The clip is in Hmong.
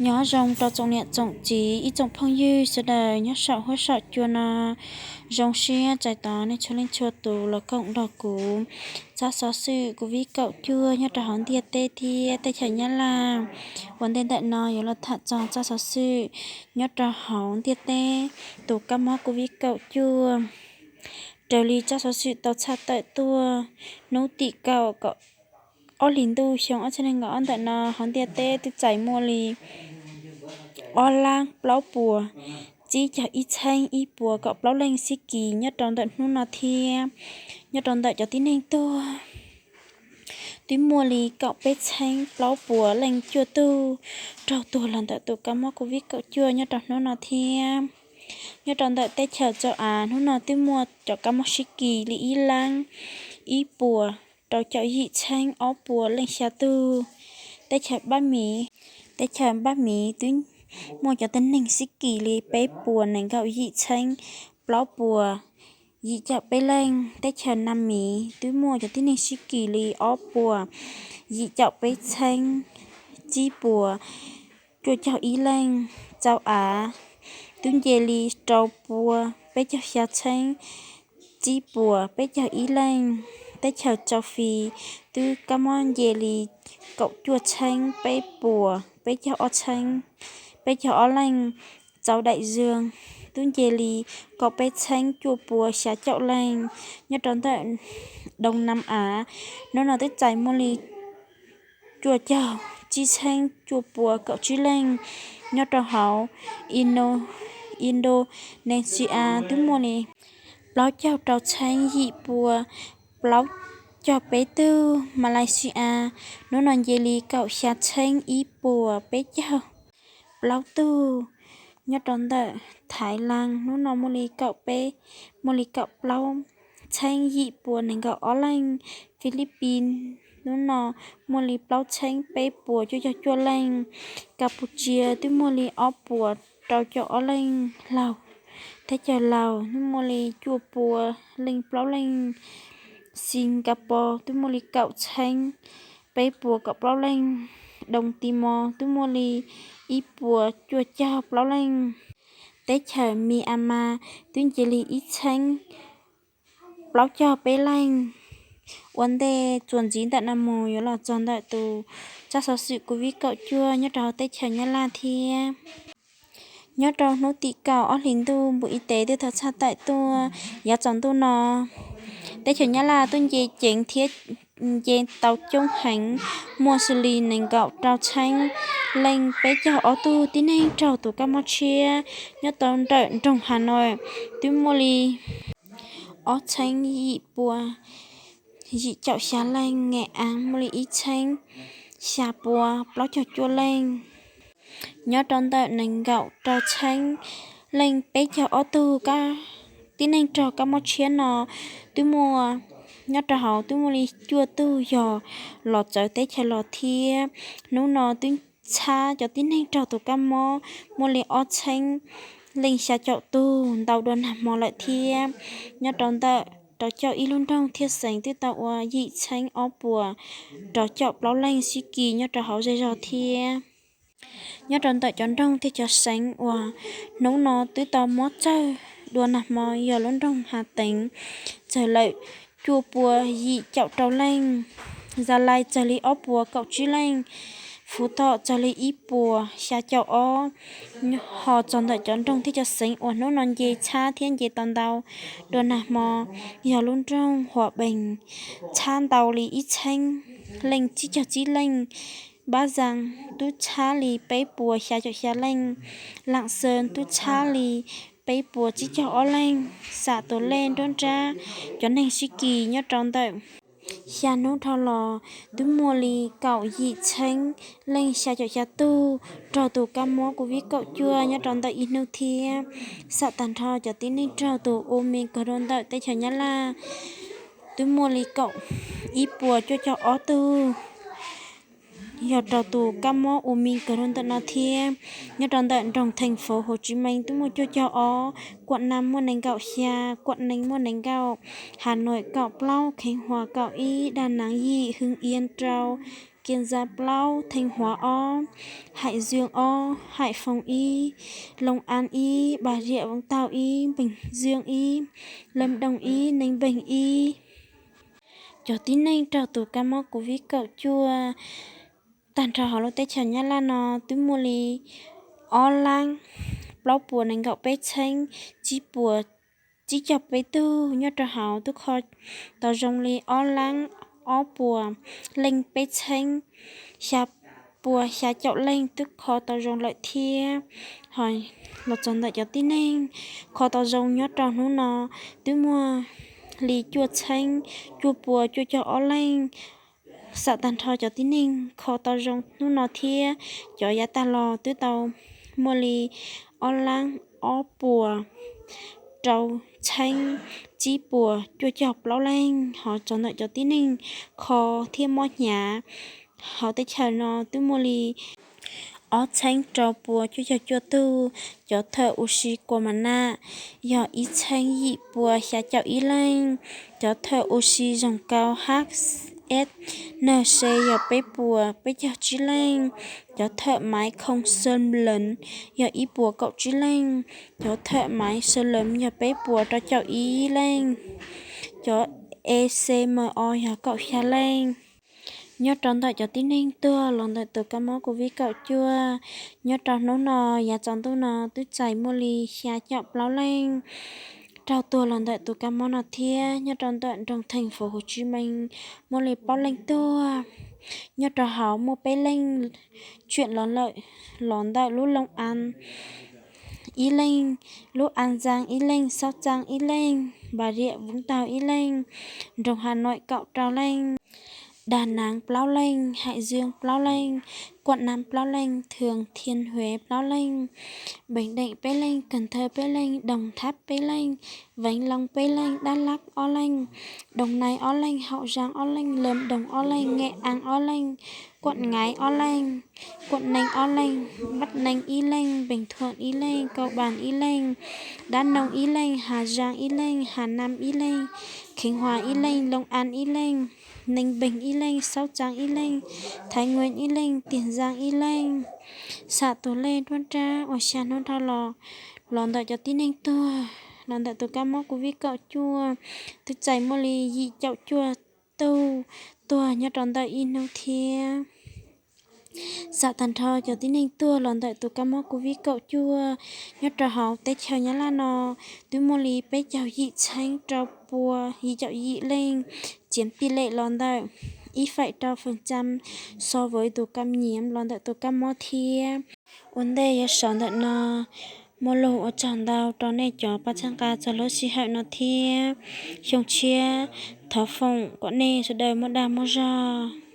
Nyob zoo rau tsoom niam tsoom txiv ib tsoom phooj ywg sawv daws nyob saum huab saum cua no. Zoo siab txais tos nej txhua leej txhua tus los koom nrog kuv. Tsab xov xwm COVID kaum cuaj nyob rau hauv ntiaj teb thiab teb chaws Nyab Laj. Ua ntej ntawm no yuav los tham txog tsab xov xwm nyob rau hauv ntiaj teb tus kab mob COVID kaum cuaj. Raws li tsab xov xwm tau tshaj tawm tuaj, hnub tim kaum ob hlis ntuj xyoo ob txhiab nees nkaum ob ntawm no hauv ntiaj teb twb txais muaj li ob lab plaub puas tsib caug ib txheeb ib puas kaum plaub leej sib kis nyob rau ntawm hnub no thiab. Nyob rau ntawm cov tib neeg tuag, twb muaj li kaum peb txheeb plaub puas leej cuaj tug raug tuag los ntawm tus kab mob COVID kaum cuaj nyob rau hnub no thiab. Nyob rau ntawm teb chaws Tsaus Av hnub no twb muaj cov kab mob sib kis li ib lab ib puas rau caum yim txheeb ob puas leej xya tug. Teb chaws Npab Miv, teb chaws Npab Miv twb muaj cov tib neeg sib kis li peb puas nees nkaum yim txheeb plaub puas yim caum peb leej. Teb chaws Nam Miv twb muaj cov tib neeg sib kis li ob puas yim caum peb txheeb tsib puas cuaj caug ib leej. Tsaus Av twb nce li rau puas peb caug xya txheeb tsib puas peb caug ib leej. Teb chaws Tsaus Fis twb kab mob nce li kaum cuaj txheeb peb puas peb caug ob txheeb peb caug ob leej. Tsaus Daim Zws twb nce li kaum peb txheeb cuaj puas xya caum leej. Nyob rau ntawm Doo Nam Av, hnub no twb txais muaj li cuaj caug tsib txheeb cuaj puas kaum tsib leej. Nyob rau hauv Indonesia twb muaj li plaub caug rau txheeb yim puas plaub caug peb tug. Malaysia hnub no nce li kaum xya txheeb ib puas peb caug plaub tug. Nyob rau ntawm Thailand hnub no muaj li kaum peb, muaj li kaum plaub txheeb yim puas nees nkaum ob leej. Philippines hnub no muaj li plaub txheeb peb puas cuaj caug cuaj leej. Campuchia twb muaj li ob puas rau caum ob leej. Laos, teb chaws Laos twb muaj li cuaj puas leej plaub leej. Singapore twb muaj li kaum txheeb peb puas kaum plaub leej. Doo Timor twb muaj li ib puas cuaj caug plaub leej. Teb chaws Myanmar twb nce li ib txheeb plaub caug peb leej. Ua ntej txuas ntxiv ntawm no mus yuav los txog ntawm tus tsab xov xwm COVID kaum cuaj nyob rau hauv teb chaws Nyab Laj thiab. Nyob rau hnub tim kaum ob hlis ntuj npus i tes twb tau tshaj tawm tuaj yav tsaus ntuj no, teb chaws Nyab Laj twb nce ceev thiab nce tau coob heev, muaj xws li nees nkaum rau txheeb leej peb caug ob tug tib neeg raug tus kab mob tshiab. Nyob tau ntawm nroog Hav Nois twb muaj li ob txheeb yim puas yim caum xya leej. Nge Aav muaj li ib txheeb xya puas plaub caug cuaj leej. Nyob rau ntawm nees nkaum rau txheeb leej peb caug ob tug tib neeg raug kab mob tshiab no twb muaj, nyob rau hauv twb muaj li cuaj tug yog los txawv teb chaws los thiab. Hnub no twb txhab cov tib neeg raug tus kab mob muaj li ob txheeb leej xya caum tug ntau dua nag hmo lawm thiab. Nyob rau ntawm rau caum ib lub nroog thiab xeev twb tau ua yim txheeb ob puas rau caum plaub leej sib kis nyob rau hauv zej zog thiab. Nyob rau ntawm cov nroog thiab cov xeev uas hnub no twb tau mob txawg dua nag hmo yog lub nroog Hav Teev txawg lawm cuaj puas yim caum rau leej, Za Lais txawg li ob puas kaum tsib leej, Fuv Tom txawg li ib puas xya caum ob. Ho txog ntawm cov nroog thiab cov xeev uas hnub no nce txhab thiab nce tau ntau dua nag hmo yog lub nroog Huam Pees txhab ntau li ib txheeb leej tsib caug tsib leej, Npab Zas twb txhab li peb puas xya caum xya leej, Laam Xees twb txhab li peb puas tsib caug ob leej. Xam tus lej nruab nrab cov neeg sib kis nyob rau ntawm xya hnub dhau los twb muaj li kaum yim txheeb leej xya caum xya tug raug tus kab mob COVID kaum cuaj nyob rau ntawm ib hnub thiab. Xam tag nrho cov tib neeg raug tus u mi kawg rau ntawm teb chaws Nyab Laj twb muaj li kaum ib puas cuaj caug ob tug yog raug tus kab mob u mi kawg rau ntawm no thiab. Nyob rau ntawm nroog theem fauv Hauv Tsiv Mees twb muaj cuaj caug ob, Kuam Nam muaj nees nkaum xya, Kuam Nees muaj nees nkaum, Hav Nois kaum plaub, Kheev Huas kaum ib, Daj Naav yim, Hwm Iab rau, Kiên Giang plaub, Thanh Hóa ob, Hải Dương ob, Hải Phòng ib, Long An ib, Bà Rịa Vũng Tàu ib, Bình Dương ib, Lâm Đồng ib, Ninh Bình ib. Cov tib neeg raug tus kab mob covid kaum cuaj tag nrho hauv lub teb chaws Nyab Laj no twb muaj li ob lab plaub puas nees nkaum peb txheeb tsib puas tsib caug peb tug. Nyob rau hauv twb kho tau zoo li ob lab ob puas leej peb txheeb xya puas xya caum leej twb kho tau zoo lawm thiab. Ho los txog ntawm cov tib neeg kho tau zoo nyob rau hnub no twb muaj li cuaj txheeb cuaj puas cuaj caug ob leej. Xam tag nrho cov tib neeg kho tau zoo hnub no thiab cov yav tag los twb tau muaj li ob lab ob puas rau txheeb tsib puas cuaj caug plaub leej. Ho txog ntawm cov tib neeg kho thiab mob hnyav hauv teb chaws no twb muaj li ob txheeb rau puas cuaj caug cuaj tug. Cov thawm ua si kua ma na yog ib txheeb yim puas xya caum ib leej. Cov thawm ua si zoo kau H S N C yog peb puas peb caug tsib leej. Cov thawm maiv khoo xo lees yog ib puas kaum tsib leej. Cov thawm maiv xo lees yog peb puas rau caum ib leej. Cov E C M O yog kaum xya leej. Nyob rau ntawm cov tib neeg tuag los ntawm tus kab mob covid kaum cuaj, nyob rau hnub no yav tsaus ntuj no twb txais muaj li xya caum plaub leej raug tuag los ntawm tus kab mob no thiab. Nyob rau ntawm nroog Thành phố Hồ Chí Minh muaj li plaub leej tuag. Nyob rau hauv muaj peb leej tshwm los lawm los ntawm lub Long An ib leej, lub An Giang ib leej, Sóc Trăng ib leej, Bà Rịa Vũng Tàu ib leej, nroog Hà Nội kaum rau leej, Đà Nẵng plaub leej, Hải Dương plaub leej, Quảng Nam plaub leej, Thừa Thiên Huế plaub leej, Bình Định peb leej, Cần Thơ peb leej, Đồng Tháp peb leej, Vĩnh Long peb leej, Đắk Lắk ob leej, Đồng Nai ob leej, Hậu Giang ob leej, Lâm Đồng ob leej, Nghệ An ob leej, Quảng Ngãi ob leej, Quảng Ninh ob leej, Bắc Ninh ib leej, Bình Thuận ib leej, Cao Bằng ib leej, Đắk Nông ib leej, Hà Giang ib leej, Hà Nam ib leej, Khánh Hòa ib leej, Long An ib leej, Ninh Bình ib leej, Sóc Trăng ib leej, Thái Nguyên ib leej, Tiền Giang ib leej. Xam tus lej nruab nrab uas xya hnub dhau los, los ntawm cov tib neeg tuag los ntawm tus kab mob covid kaum cuaj twb txais muaj li yim caum cuaj tug tuag nyob rau ntawm ib hnub thiab. Xam tag nrho cov tib neeg tuag los ntawm tus kab mob covid kaum cuaj nyob rau hauv teb chaws Nyab Laj no twb muaj li peb caug yim txheeb rau pua yim caum yim leej, chiếm tỷ lệ los ntawm ib faim rau phần trăm so với tus ca nhiễm los ntawm tus kab mob thiab. Ua ntej yuav xaus ntawm no, muaj lus ua tsaug ntau rau nej cov pab txhawb nqa txog lub sij hawm no thiab. Xyoo tshiab, thov foom kom nej sawv daws muaj dag muaj zog.